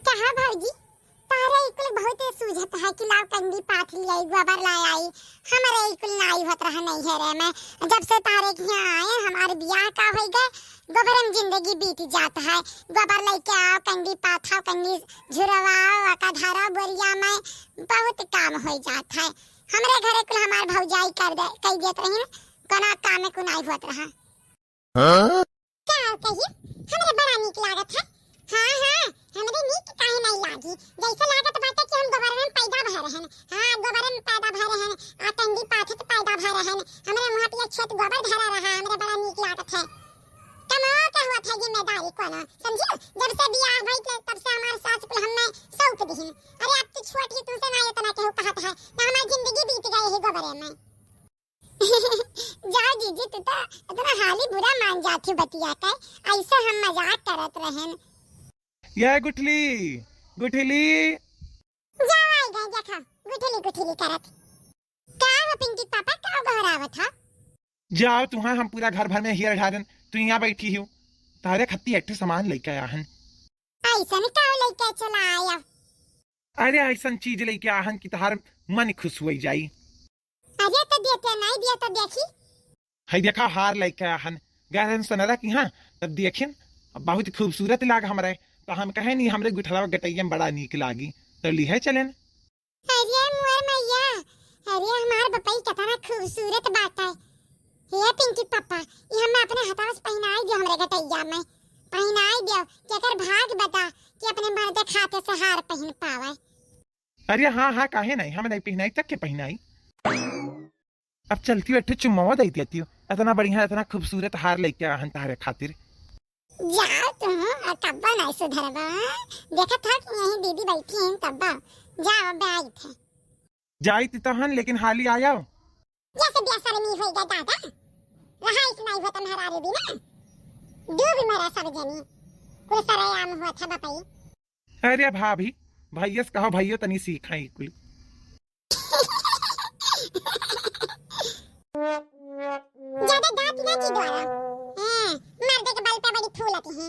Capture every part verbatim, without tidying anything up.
कहा भौजी, तहरे ई कुल बहुते सूझत है कि लाव कंगी पाथ लियाई, गोबर लाय आई। हमरे ई कुल नाई होत रहा नैहरे में। जब से तहरे के यहाँ आए, हमार बियाह का होई गए, गोबरे में जिंदगी बीत जात है। गोबर लइके आओ, कंगी पाथाओ, कंगी झुरवाओ, ओका धरो बोरिया में, बहुत काम होई जात है। हमरे घरे कुल हमार भौजाई कर दे, कई देत रही न, कोनो काम में कुनाई होत रहा। हाँ? का कही? हमरे बड़ा नीक लागत है। हाँ, हाँ, हमरे नीक काहे नहीं लागी? जैसे लागत बाटे कि हम गोबरवे में पैदा भय रहन। हाँ, गोबरवे में पैदा भय रहन, आ टंडी पाथत पैदा भय रहन। हमरे मुँह पे एक छेद गोबर धरा रहा, हमरे बड़ा नीक लागत है। कमाओ के हुआ था जिम्मेदारी कोनो, समझियो? जब से बियाह भई थे, तब से हमार सास कुल हमें सौंप दिहिन। अरे, अब तू छोट ही, तुमसे ना इतना केहू कहत है, ना हमार जिंदगी बीत गई है गोबरे में। जाओ जीजी, तू तो इतना हाली बुरा मान जाती बतिया के, ऐसे हम मजाक करत रहन। ये गुठली, गुठली। जाओ, आई गए, देखो, गुठली, गुठली करत। का हो पिंकी पापा, का घबरावत हो? जाओ, तुहां हम पूरा घर भर में हेर ढारन, तू यहाँ बैठी हो। तारे खत्ती एक ठे सामान लेके आया हन। ऐसन का लेके चला आया? अरे, ऐसन चीज लेके आया हन कि तहार मन खुश होई जाई। अरे, तो देते नहीं दिया तो देखी। हई देखा, हार लेके आया हन, गए रहन सोनरा की, हाँ, तब देखिन, बहुत खूबसूरत लाग हमरे, तो हम कहे नहीं, हमरे गुठलवा गटैया में बड़ा नीक लागी, तो लिहे चलेन। अरे मोर मैया, अरे हमार बपई कितना खूबसूरत बाटे। हे पिंकी पापा, ई हमें अपने हाथवा से पहिनाई दियो हमरे गटैया में। पहिनाई दियो, केकर भाग बता कि अपने मर्दे खाते से हार पहिन पावे। अरे हाँ, हाँ, काहे नहीं, हम नहीं पहिनाई, तक के पहिनाई। अब चलती बैठे चुम्मावा दे देती हो, इतना बढ़िया, इतना खूबसूरत हार लेके आया हन तारे खातिर। जाओ तुम, और तब्बा नहीं सुधरबा। देखत हो कि यहीं दीदी बैठी हैं तब्बा। जाओ, अब आई थे। जाई ती तहन, लेकिन हाली आयो। जैसे बेशर्मी होई गा दादा। रहा इस नहीं होता मेहरारू बिना। डूब मरा सब जनी। कुल सरेआम हुआ था बपई। अरे भाभी, भैया से कहो, भैया तनी सीखा ई कुल। ज्यादा दांत ना चिदवावा। हाँ, मर्दे के बल पे बड़ी फूलत ही।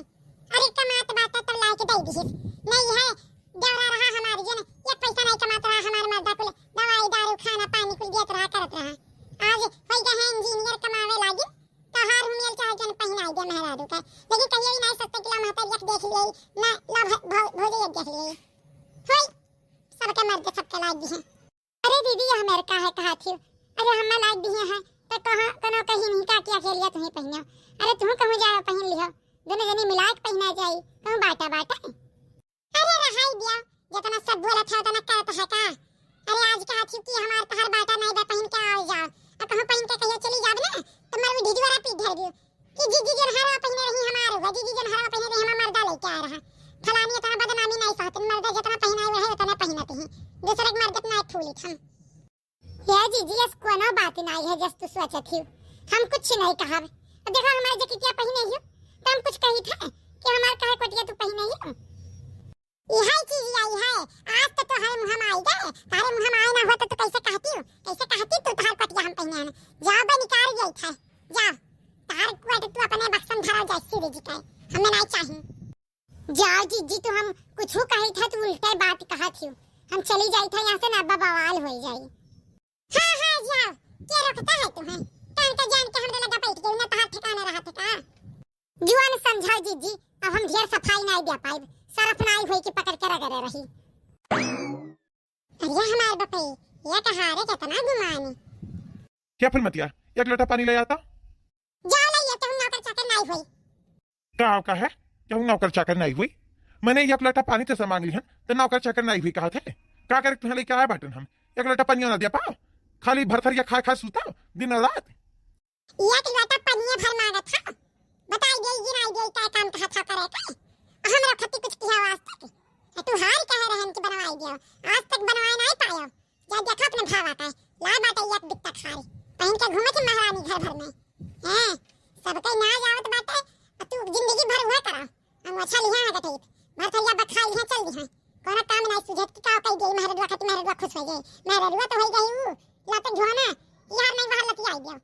अरे कमात बात तब लाए के दे दिहिस। नहीं है, देवरा रहा हमार जन, एक पैसा नहीं कमात रहा हमार मर्दा कुल, दवाई दारू खाना पानी कुल देत रहा करत रहा। आज होई गए हैं इंजीनियर कमावे लागी, तहार हुमियल चाहे जन पहिनाई दे मेहरारू के। लेकिन कहियो ई नहीं सोचते कि ला महतारी एक देख लिए, ना ला भ-, भ-, भौजी एक देख लिए। होई, सबके मर्दे सबके लाग दिहे। अरे दीदी, ये हमार काहे कहा थी? अरे हमें लाग दिहे हैं, तो कहाँ, कनो कहीं नहीं का क्या के लिए तुम्हें पहिनो? अरे तुम कहूँ जाओ पहिन लिहो, दोनों जने मिला के पहिना जाई, कहूँ बाटा बाटा। अरे रहाई दिया, जितना सब बोलत है उतना करत है का? अरे आज कहा थी कि हमार तहार बाटा नहीं बा, पहिन के आओ जाओ, और कहूँ पहिन के कहियो चली जाब ना, तो मर भी ढिजवारा पीट धर दियो। कि जीजी जन हरवा पहिने रही हमार, वो जीजी जन हरवा पहिने रही हमार मर्दा लेके आ रहा। फलानी इतना बदनामी नहीं सहत, मर्दा जितना पहिनाए रहे उतने पहिनत ही। दूसरे के मर्द के नहीं फूलित हम। हे जीजी, अस कोनो बात नहीं है जस तू सोचत ही। हम कुछ नहीं कहब। अब देखो हमार जकिटिया पहिने ही, तो हम कुछ कही थे कि हमार काहे कोटिया तू पहिने ही? इहे चीज आई है, आज तो तोहरे मुँह में आई गए, तोहरे मुँह में आए ना होत तो कैसे कहती हूँ, कैसे कहती तू तोहर कोटिया हम पहिने हैं? जाओ बे निकाल गई थे, जाओ, तोहर कोट तू अपने बक्सम धरा जाए सीधे जी के, हमें नहीं चाहिए। जाओ जीजी, तू हम कुछ कही था, तू उल्टे बात कहा थी, हम चली जाई था यहाँ से ना, अब बवाल हो जाई। हाँ, हाँ, जाओ, के रोकता है तुम्हें? कान का जान के हमरे लगा बैठ गई ना, तोहर ठिकाना रहा था का? जुआन समझाओ जीजी, अब हम ढेर सफाई नाई दे पाइब, सरफ नाई होई कि पकड़ के रगड़े रही। अरे हमार बपई, ये कहा रे कितना गुमानी। क्या फुलमतिया, एक लोटा पानी ले आता? जाओ ले, ये तो हम नौकर चाकर नाई होई। का, का है? केहू नौकर चाकर नाई हुई? मैंने एक लोटा पानी तो से मांग लिहन, तो नौकर चाकर नाई हुई कहा थे? का करे तुहें लेके आए बाटन हम? एक लोटा पानियो ना दिया पाओ? खाली भरथरिया खाए खाए सूता दिन रात? एक लोटा पानिये भर मांगत था। बताई दे, गिनाई दे, का काम कहा था करे के? हमरो खत्ती कुछ किया आज तक? आ तू हार कहे रहन कि बनवाई दियो, आज तक बनवाए नाई पायो। जा देखा अपने भावा का, लाल बाटे एक बित्ता खारी, पहन के घूमे थी महारानी घर भर में। हैं, सबके नाज आवत बाटे, आ तू जिंदगी भर उहे करा। हम अच्छा लिहा है गठीत, भर थरिया बखा लिहा चल दिहा। कोनो काम नहीं सुझत कि का कही गई, महरदुआ खातिर महरदुआ खुश हो गई। महरदुआ तो हो गई ऊ, लाते घुआना, यार नहीं बाहर लतिया आई गया।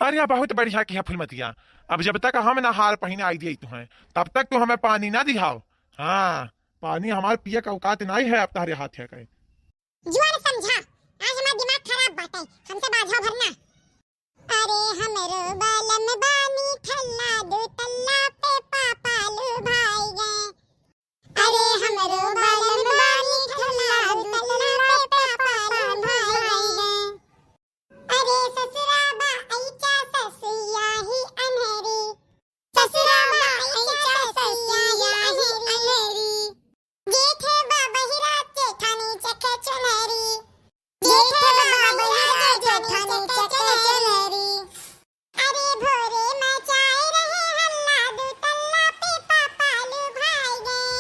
अरे, बहुत बढ़िया किहा फुलमतिया। अब जब तक हम ना हार पहिनाइ दिए तुहैं, तब तक तू हमें पानी ना दिहाओ। हाँ, पानी हमार पिए का औकात नाहीं है, अब तहरे हाथ है कहे। जुआन समझा, आज हमार दिमाग खराब बाटे, हमसे बाझा भरना। अरे हमरो बलम बानी ठल्ला, दो तल्ला पे पापा लुभाई गए। अरे हमरो बलम बानी ठल्ला, दो तल्ला पे पापा लुभाई गए। अरे ससुरा बा ऐचा ससुया ही अन्हरी, ससुरा बा ऐचा ससुया ही अन्हरी। जेठे बा बहिरा जेठानी चखे चुनरी, जेठे बा बहिरा जेठानी चखे चुनरी। अरे भोरे मचाए रहे हल्ला, दो तल्ला पे पापा लुभाई गए।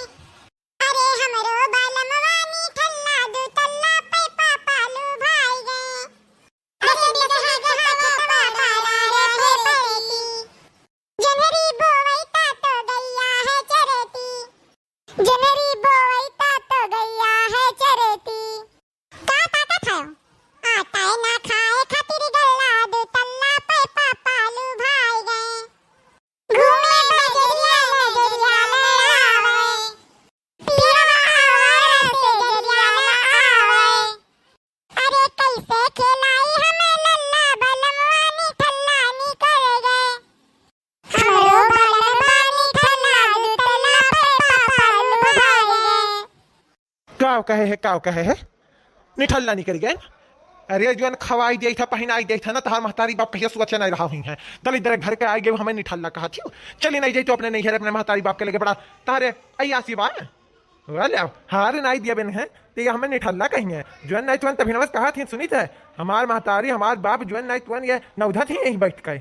अरे हमरो बलम बानी ठल्ला, दो तल्ला पे पापा लुभाई गए। अरे बिसहा गहा खेतवा बारा रहे परती, जनरी बोवई ता तो गैया है चरती, जनरी बोवई ता तो गैया है चरती। का ताकत है? आटा ना खाए खातिर गल्ला, दो तल्ला पे पापा लुभाई गए। घूमे बजरिया नजरिया लड़ावे, पियवा आवारा से जरिया लड़ावे। अरे कैसे खेलाई हमें लल्ला, बलमवा निठल्ला निकल गए। हमरो बलमवा निठल्ला, दो तल्ला पे पापा लुभाई गए। काव कहे है, काव कहे है? निठल्ला निकल गए। अरे, जौन खवाई देई था, पहिनाई देई था ना, तहार महतारी बाप कहिया सोचे नहीं रहा हुई है। दलिद्र घर के आई गए, हमें निठल्ला कहा थी। चली नहीं जाई तो अपने नैहर, अपने महतारी बाप के लगे बड़ा तारे अयासी बा। वाले, हार नहीं दिया बन है, तो ये हमें निठल्ला कही है। जौन नहीं तुअन तभी नमस कहा थी, सुनी थे, हमार महतारी, हमार बाप, जौन नहीं तुअन ये नौधा थी यहीं बैठ के।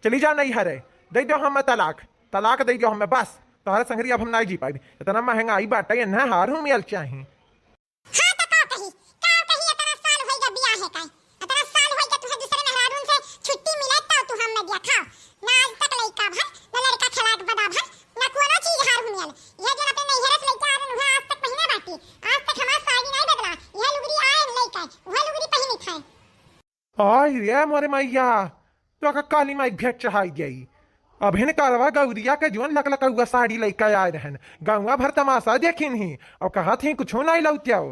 चली जाओ नैहर, दे दो हमें तलाक, तलाक दे दो हमें बस। तोहरे संगरी अब हम नाई जी पाइबी। इतना महंगाई बाटे, इन्हें हार हूँ मियल चाही। हाँ, तो का कही, का कही, इतना साल होई गया बियाह है काई? इतना साल होई गया तुहे दूसरे मेहरारून से छुट्टी मिले तो तू हम में दिया खाओ। ना आज तक लइका भर, ना लड़का खिलाट बदा भर, ना कोनो चीज हार हूँ मियल। यह जो अपने नैहरे से लइका आ रहे हैं, आज तक पहिने बाटी। आज तक हमार साड़ी नहीं बदला। यह लुगरी आए लइका, वह लुगरी पहिनी थे। आई रे मोरे मैया, तो का काली माई भेंट चढ़ाई गई। अभिन करवा गौरिया के जौन लकलकउआ साड़ी लइके आए रहन, गौवा भर तमाशा देखिन ही, और कहा थी कुछो नहीं लौत्याओ।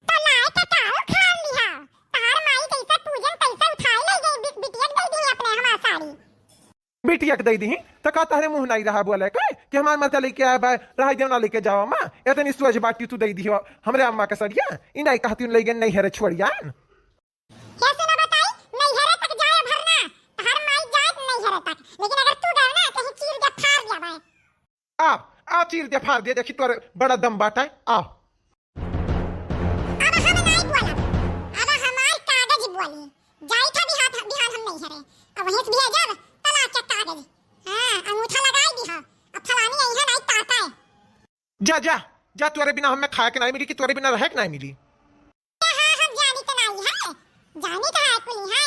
तो लाए के काल खान लिहा, तार माई जैसे पूजन तैसे उठाए ले गई, बिट-, बिटिया के दे दी अपने हमार साड़ी। बिटिया के दे दी, तो का तहरे मुँह नहीं रहा बोले के कि हमार मर्दा लइके आए बा, रह देव ना लइके जाओ अम्मा, इतनी सोच बाटी तू दे दी हो हमरे अम्मा के सड़िया, ई नहीं कहती ले गए नहीं हरे छोड़िया। कैसे ना बताई, नैहरे तक जाए भरना, तहार माई जाए नैहरे तक, लेकिन अगर तू गए ना, कहीं चीर के फाड़ दिया भाई। आ, आ चीर दे फाड़ दे, देखी तोर बड़ा दम बाटा है, आ। अब हम नहीं बोलब, अब हमार कागज बोली, जाई था बिहार, बिहार हम नैहरे, अब वहीं से भेजब तलाक के कागज, हाँ, अंगूठा लगाई दी हो, अब फलानी आई है नहीं ताका है। जा, जा, जा, तोरे बिना हमें खाए के नहीं मिली कि तोरे बिना रहे के नहीं मिली। हाँ, हम जानी तो नहीं है, जानी तो है कुली है।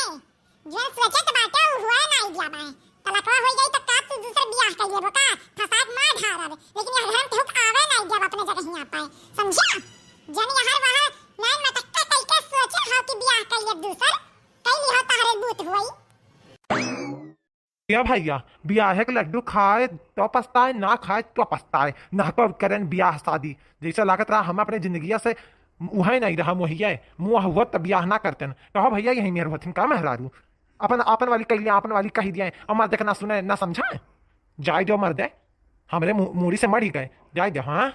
जो सोचत बाटे उ हुआ नहीं दिया बाए। तलकवा हो जाई तो का तू दूसर बियाह कर लेबो का? फसाद मार ढारब, लेकिन यह घर में केहू के आवे नहीं देब अपने जगह यहाँ पाए। समझा? जन यहाँ वहाँ नैन मटक्का कई के सोचे हो कि बियाह कर लेब दूसर, कई लिहो तहरे बूत हुई। या भैया, बियाहे के लड्डू खाए तो पछताए, ना खाए तो पछताए। ना तो करें बियाह शादी, जैसे लागत रहा हम अपने जिंदगिया से उहे नहीं रहा मोहिया, मुँह हुआ तब बियाह ना करते। कहो भैया, यही मेहर होथिन का मेहरारू? अपन, अपन वाली कह लिया, अपन वाली कह दिया, और मर्दे के ना सुने, ना समझाए। जाए दो मर्दे, हमरे मू-, मूड़ी से मर ही गए, जाए दो, हाँ।